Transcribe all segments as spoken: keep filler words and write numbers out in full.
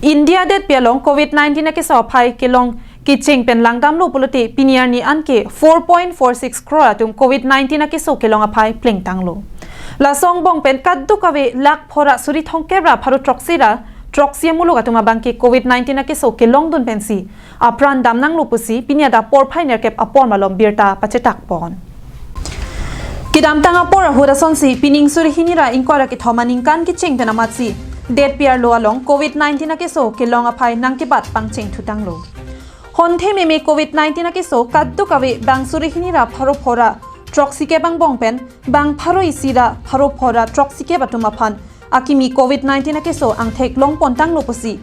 India detpi along Covid nineteen akeso aphai kelong kecheng pen langdamlo pulote pini arni anke four point four six crore atum Covid nineteen akeso kelong aphai plengtanglo. Laso angbong pen kadokave lakh phora suri thomkep ra pharo throksi ra throksi amuluk atum abangke Covid nineteen akeso kelongdun pensi apran damnanglo pusi pini adap porphai nerkep apor malom birta pachetak pon. Kedamtang apor ahut asonsi pining suri hini ra ingkoi ra kethom aningkan kecheng pen amatsi detpi arlo along Covid nineteen akeso kelong aphai nangkebat pangcheng thutanglo. Honthe meme Covid nineteen akeso kadokave bang suri hini ra pharo phora throksi kep angbong pen bang pharo isi ra pharo phora throksi kep atum aphan akimi Covid nineteen akeso angthek longpontanglo pusi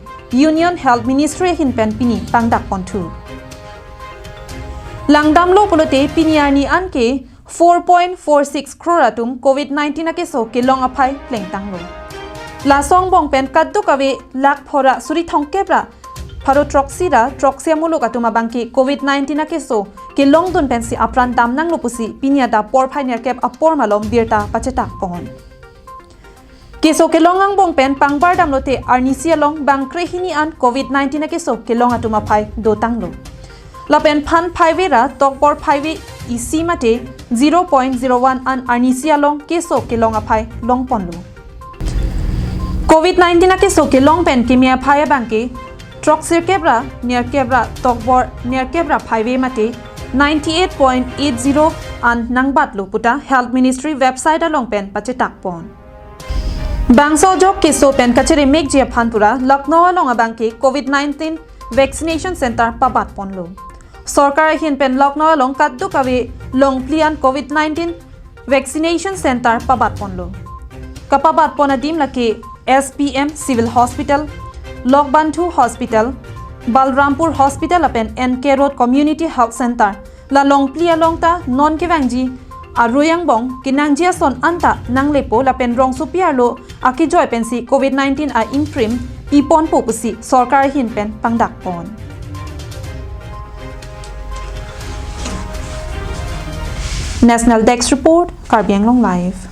Union Health Ministry ahin pen pini pangdak ponthu. Langdamlo pulote pini arni anke four point four six crore atum Covid nineteen akeso kelong aphai plengtanglo. Laso angbong pen kadokave lakh phora suri thomkep ra pharo throksi ra throksi amuluk atum abangke Covid nineteen akeso kelongdun pensi apran damnanglo pusi pini adap porphai nerkep apor malom birta pachetak pon. Keso kelong angbong pen pangbar damlote arnisi along bang krehini an Covid nineteen akeso kelong atum aphai dotanglo. Lapen phan phaive ra tokbor phaive isi mate zero point zero one an arnisi along keso kelong aphai longponlo. Covid nineteen akeso kelong pen keme aphai abangke throksirkep ra nerkep ra tokbor nerkep ra phaive mate ninety eight point eight zero an nangbatlo puta Health Ministry website along pen pachetak pon. Bangso ajok keso pen kachere mekji aphan pura Lucknow along abangke Covid nineteen vaccination center pabat ponlo. Sorkar ahin pen Lucknow along kadokave longphli an Covid nineteen vaccination center pabat ponlo. Kapabat pon adim lake S P M Civil Hospital, Lokbandhu Hospital, Balrampur Hospital lapen N K Road Community Health Center. La longphli along ta non kevangji arui angbong kenangji ason anta nanglepo lapen rongsopi arlo akejoi pensi Covid nineteen a-ingkrim piponpo pusi sorkar ahin pen pangdak pon. National Desk Report, Karbi Anglong Live.